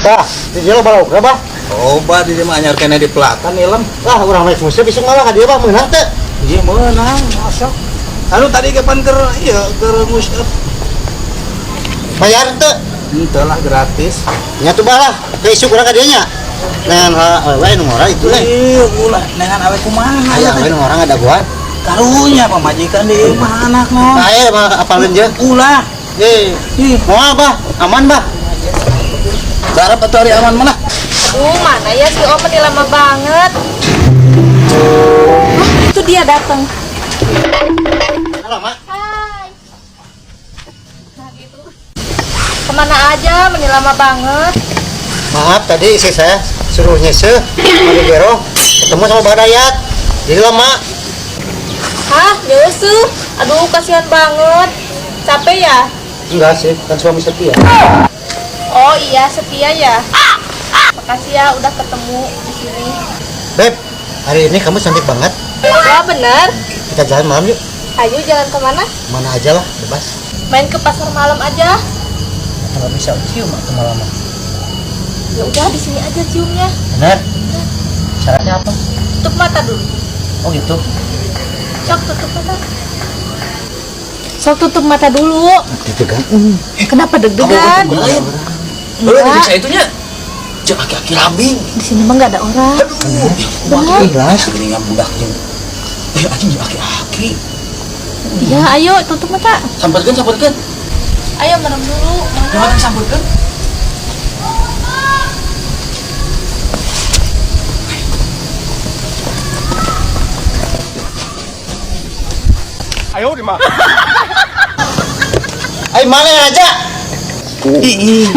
Bah, di dia loba lauk bah. Loba di dieu mah anyar keneh di pelatan ilem. Lah urang mah musuh bisa ngalah ka dieu bah meunang teu. Iya meunang, masuk. Anu tadi kapan keur ieu keur nguseup. Bayar teu? Henteu lah gratis. Nya tuh bah lah, ke isuk urang ka dieu nya. Neangan awewe nu ngora itu leh. Ih, ulah neangan awe kumaha Aya awewe nu ngora ngadaguan. Karunya pamajikan di imah anak mah. Aya mah apalin je. Ulah. Eh, moal bah, aman bah. Garap atuh ari aman mana? Aduh, mana ya si Om ini lama banget. Hah, itu dia datang. Halo, Mak. Hai. Nah, gitu. Kemana aja, meni lama banget. Maaf, tadi istri saya suruh nyeseh sama Gero, ketemu sama Bang Dayat. Jadi lama. Hah, nyusuh? Aduh, kasihan banget. Capek ya? Enggak sih, kan suami setia. Oh iya, setia ya. Makasih ya udah ketemu di sini. Beb, hari ini kamu cantik banget. Wah, bener. Kita jalan malam yuk. Ayo jalan kemana? Mana aja lah, bebas. Main ke pasar malam aja. Nggak bisa cium atau malam. Ya udah di sini aja ciumnya. Bener. Syaratnya apa? Tutup mata dulu. Oh gitu. Sok tutup mata. Sok tutup mata dulu. Deg-degan. Kenapa deg-degan? Lu disiksa itunya. Jeung aki-aki lambing. Di sini mah nggak ada orang. Aduh, Bener. Jelas. Geuningan budak jeung anjing jeung aki-aki. Iya, ayo tutup mata. Sampeurkeun, sampeurkeun. Ayo merem dulu. Jangan sampeurkeun. Ayo di mah. Ayo mana yang aja? Ih.